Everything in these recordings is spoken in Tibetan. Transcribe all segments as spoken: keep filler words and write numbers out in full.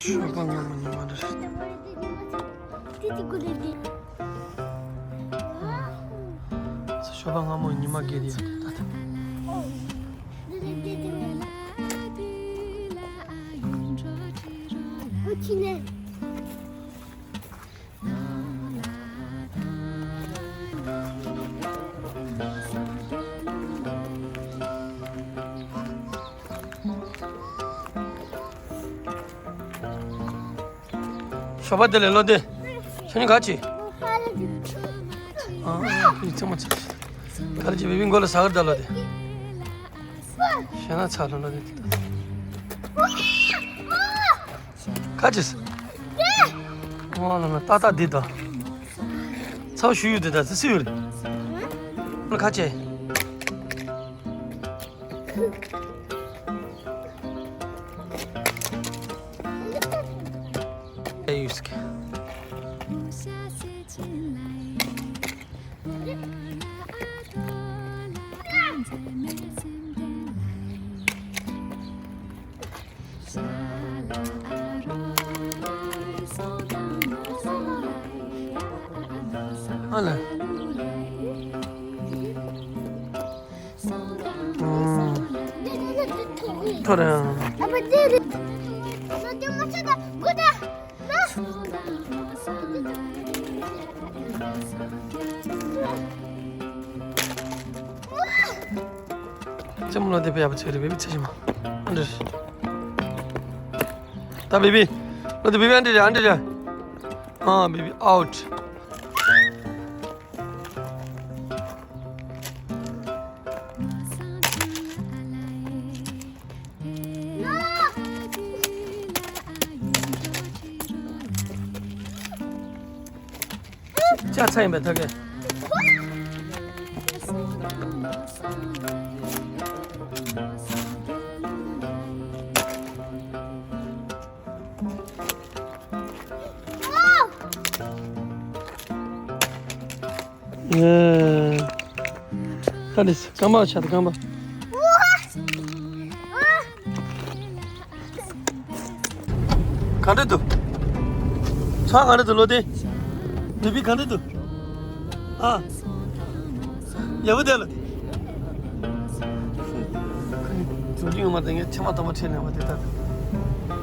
ཞོགས་པ་སྔ་མོ་ཉི་མ་འདྲ་ཞིག་ཞོགས་པ་སྔ་མོ་ཉི་མ་རྒྱལ་ཡ་ད་ད། ཞོགས་པ་དེ་ལས་ལོ་དེ། ཁྱོད་གཉིས་ག་ཅི། ཨ་ཨ་ཨ་ཚང་མ་ཚར། ག་རེ་ཅི་བི་བི་མགོ་ལ་ཟ་གར་ད་ལོ་དེ། ཞེ་ན་ཚར་ལོ་ལོ་དེ། ག་ཅི། ཨོ་ལ་ལ་ཏག་ཏག་འདི་དང་། ཚ་བོ་ཞུ་ཡུལ་དེ་དང་ཙི་སི་ཡུལ། ཁ་ཆེ། ཡུས་ཀྱི། ཨ་ལེ། ཨུམ། ཐོ་རེད། ཅམ་ལོ་དེ་བེ་ཡ་བ་ཚེ་རེ་བེ་བི་ཚེ་ཞིམ། ཨ་འདྲ། ད་བེ་བི། ལོ་དེ་བེ་བི་ཨ་འདྲ་རེད་ཨ་འདྲ་རེད། ཨ་བེ་བི་ཨའུཊ། ལྕགས་ཚ་ཡིན་པའི་ཐོག་གི། ཨེ། ད་ནི་རྐང་པ་ཆག་རྐང་པ། ག་འདྲ་འདུག་ཚ་ག་འདྲ་འདུག་ལོ་དེ། བེ་བི་ག་འདྲ་འདུག་ཨ། ཡག་པོ་བསྡད་ལ། ཟུར་གྱི་ངོ་མ་དེ་ངས་མཆིལ་མ་དམ་པ་ཁྲིད་ནས་བ་དེ་ལྟར།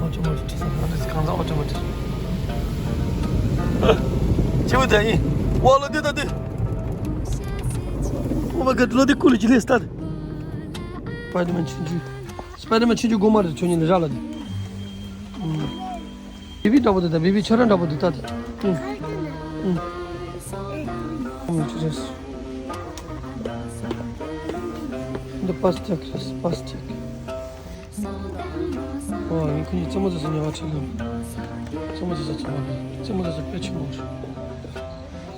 ཨོ་ཅོ་མོ་ཁྲིད་ས་གང་འདྲ་གང་ཚང་ཨོ་ཅོ་མོ་ཁྲིད། ཆེ་བོ་དེ་ཡིན། ཝ་ལོ་དེ་ད་དེ། Oh my god ལོ་དེ་ཀུ་ལི་ཅི་ལེ་སྟར། སྤའི་ཌར་མན་ཆུང་ཆུང་། སྤའི་ཌར་མན་ཆུང་ཆུང་དགོང་མོ་རེད་ཁྱོད་ཉིད་ནས་རག་ལ་དེ། ཨུམ། བེ་བི་འདྲ་པོ་འདུག་ད་བེ་བི་ཁྱོད་རང་འདྲ་པོ་འདུག་ད་དེ། ཨུམ། ཨུམ། ཨུམ་ཅི་རེད། འདི་པ་སི་ཏེག་རེད་པ་སི་ཏེག་ཨོ་ཡིན་ཁོ་གཉིས་རྩེད་མོ་རྩེ་ས་ཉེ་བ་ཁྲིད་ལ། རྩེད་མོ་རྩེ་ས་ཚང་མ་རེད། རྩེད་མོ་རྩེ་ས་དཔེ་ཆེན་པོ་རེད།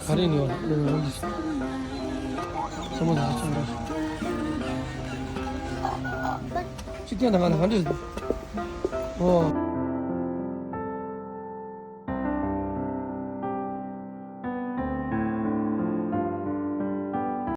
ག་རེ་ནས་ཡོང་ལ་ལོ་ཡོང་འདི། རྩེད་མོ་རྩེ་ས་ཚང་མ་རེད། ཅི་བསྟན་དང་ང་ལ་ག་འདྲ་རེད། ཨོ།